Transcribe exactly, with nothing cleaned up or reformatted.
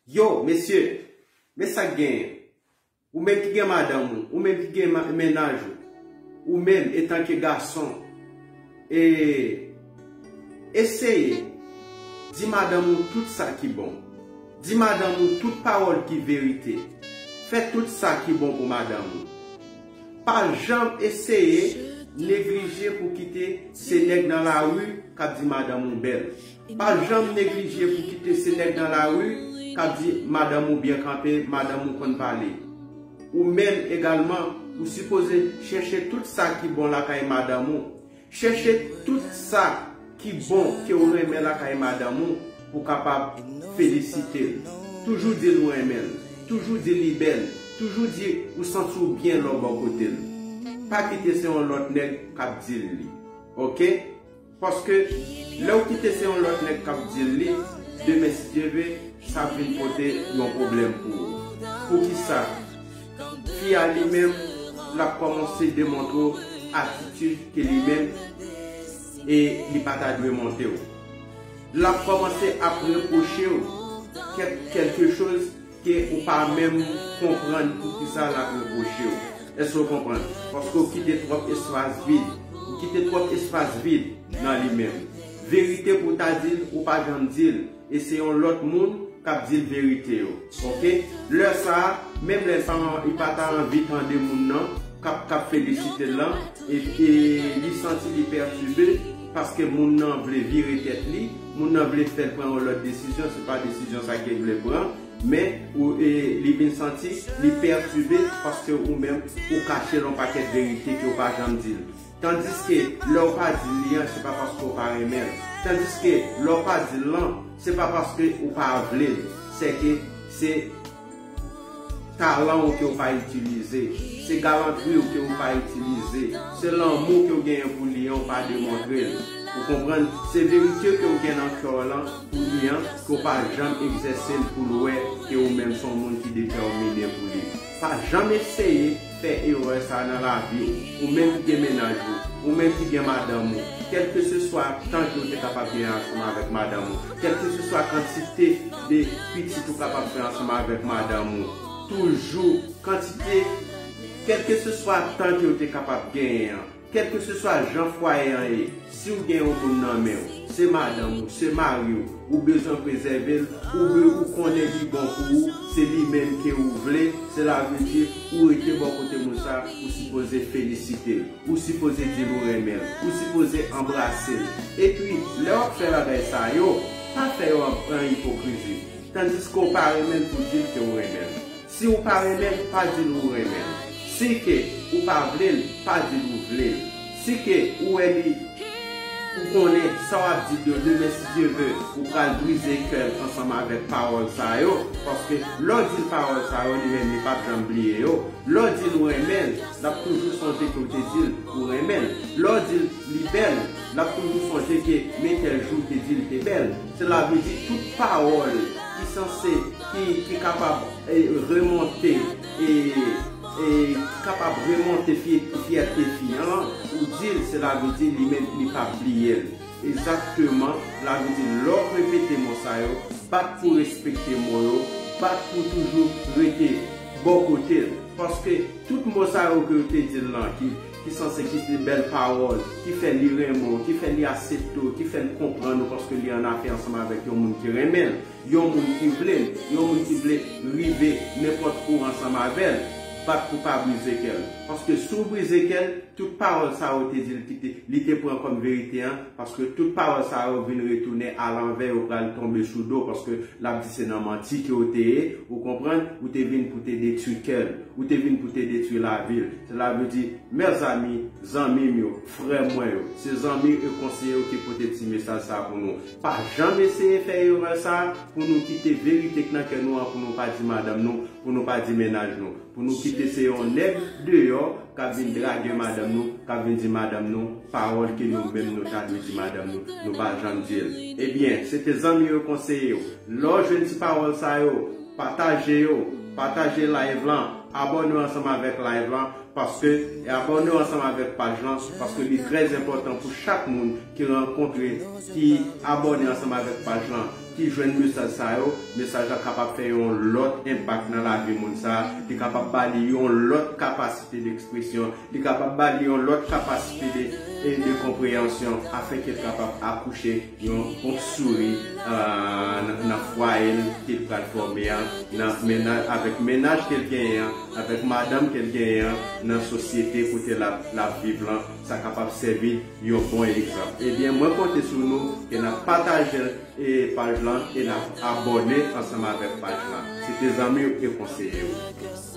Yo, mesye, men sa k genyen. Ou menm ki gen madanm ou, ou menm ki gen ma- mennaj ou, ou menm etanke gason, e eseye di madanm ou tout sa ki bon. Di madanm ou tout pawòl ki verite. Fè tout sa ki bon pou madanm ou. Pa janm eseye neglije pou kite se nèg nan lari k ap di madanm ou bèl. Pa janm neglije pou kite se nèg nan lari k ap di madanm ou byen kanpe, madanm ou konn pale. Ou menm egalman, ou sipoze chèche tout sa ki bon lakay madanm ou. Chèche tout sa ki bon ke w renmen lakay madanm ou pou w kapab felisite l. Toujou di l ou renmen l. Toujou di li bèl. Toujou di ou santi w byen lè w bò kote l. Pa kite se yon lòt nèg k ap di l li. Oke? Paske lè w kite se yon lòt nèg k ap di l li, demen si Dye vle, sa ap vin pote yon pwoblèm pou ou. Poukisa? Fi a li menm, l ap kòmanse demontre w atitid ke li menm e li pa ta dwe montre w. L ap kòmanse ap repwoche w kèk, kèlke choz ke ou pa menm konprann poukisa l ap repwoche w. Èske w konprann? Paske w kite twòp espas vid. Ou kite twòp espas vid nan li menm. Verite pou w ta di l, ou pa janm di l. E se yon lòt moun k ap di l verite yo. Oke? Lè sa a, menm lè l pa, li pa ta anvi tande moun nan k ap, k ap felisite l lan, e, e li santi li pètibe paske moun nan vle vire tèt li, moun nan vle fè l pran yon lòt desizyon, se pa desizyon sa ke l vle pran, men ou, e, li vin santi li pètibe paske ou menm ou kache l yon pakèt verite ke w pa janm di l. Tandiske lè w pa di l li an, se pa paske w pa renmen l. Tandiske lè w pa di l lan, se pa paske ou pa vle l. Sèke se talan w ke w pa itilize. Se galantri w ke w pa itilize. Se lanmou ke w genyen pou li an, w pa demontre l. Ou konprann? Se verite ke w gen nan kè w lan pou li an, ke w pa janm egzèse l pou l wè ke ou menm se yon moun ki detèmine pou li. Pa janm eseye fè erè sa a nan lavi w. Ou menm ki gen mennaj ou, ou menm ki gen madanm ou, kèlkeseswa tan ke w te kapab genyen ansanm avèk madanm ou, kèlkeseswa kantite de pitit ou kapab fè ansanm avèk madanm ou, toujou kantite, kèlkeseswa tan ke w te kapab genyen an, kèlkeseswa jan fwaye an ye, si w gen yon moun nan men w, se madanm ou, se mari w, ou bezwen prezève l, ou be, ou konnen li bon pou ou, se li menm ke ou vle, sela vle di ou rete bò kote moun sa, ou sipoze felisite l, ou sipoze di l ou renmen l, ou sipoze anbrase l. Epi, lè w ap fè bagay sa yo, pa fè yo an, an ipokrizi. Tandiske w pa renmen l pou di l ke w renmen l. Si w pa renmen l, pa di l ou renmen l. Si ke ou pa vle l, pa di l ou vle l. Si ke ou wè li, ou konnen sa w ap di l yo, demen si Dye vle, ou pral brize kè l ansanm avèk pawòl sa yo, paske lè w di l pawòl sa yo, li menm li p ap janm bliye yo. Lè w di l ou renmen l, l ap toujou sonje ke w te di l ou renmen l. Lè w di l li bèl, l ap toujou sonje ke men tèl jou w te di l te bèl. Sela vle di tout pawòl ki sanse, ki, ki kapab, e, remonte, e, e, ki kapab remonte fye, fyète fi an, ou di l, sela vle di li menm li p ap bliye l. Egzakteman, sela vle di lè w repete mo sa yo, bat pou respekte mo yo, bat pou toujou rete bò kote l. Paske tout mo sa yo ke yo te di l lan, ki, ki sanse ki se bèl pawòl, ki fè li renmen w, ki fè li aksepte w, ki fè l konprann ou, paske li annafè ansanm avèk yon moun ki renmen l, yon moun ki vle l, yon moun ki vle rive nenpòt kou ansanm avè l, bat pou pa brize kè l. Paske si w brize kè l, tout pawòl sa yo te di l ki te, li te pran kòm verite an, paske tout pawòl sa yo vin retounen alanvè, yo pral tonbe sou do, paske l ap di se nan manti ke w te ye, ou konprann, ou te vin pou te detwi kè l, ou te vin pou te detwi lavi l. Sela vle di, mèzanmi, zanmi m yo, frè mwen yo, se zanmi e konseye yo ki pote ti mesaj sa pou nou. Pa janm eseye fè erè sa pou nou kite verite k nan kè nou an, pou nou pa di madanm nou, pou nou pa di mennaj nou, pou nou kite se yon nèg deyò k ap vin drage madanm nou, k ap vin di madanm nou pawòl ke nou menm nou ta dwe di madanm nou, nou pa janm di l. Ebyen, se te zanmi yo konseye yo. Lè w jwenn ti pawòl sa yo, pataje yo, pataje live lan, abòne w ansanm avèk live lan, paske, e abòne w ansanm avèk paj lan, paske li trè enpòtan pou chak moun ki rankontre, ki abòne ansanm avèk paj lan. ki jwenn mesaj sa yo, mesaj la kapab fè yon lòt enpak nan lavi moun sa a, li kapab ba li yon lòt kapasite dekspresyon, li kapab ba li yon lòt kapasite de, e de konpreyansyon, afenke l kapab akouche yon, yon souri, euh, nan, nan fwaye l ke l pral fòme an, nan mennaj, avèk mennaj ke l genyen an, avèk madanm ke l genyen an, nan sosyete kote l ap, l ap viv lan, sa kapab sèvi yon bon egzanp. Ebyen, mwen konte sou nou ke n ap pataje e paj lan e n ap abòne ansanm avèk paj lan. Se te zanmi w e konseye w.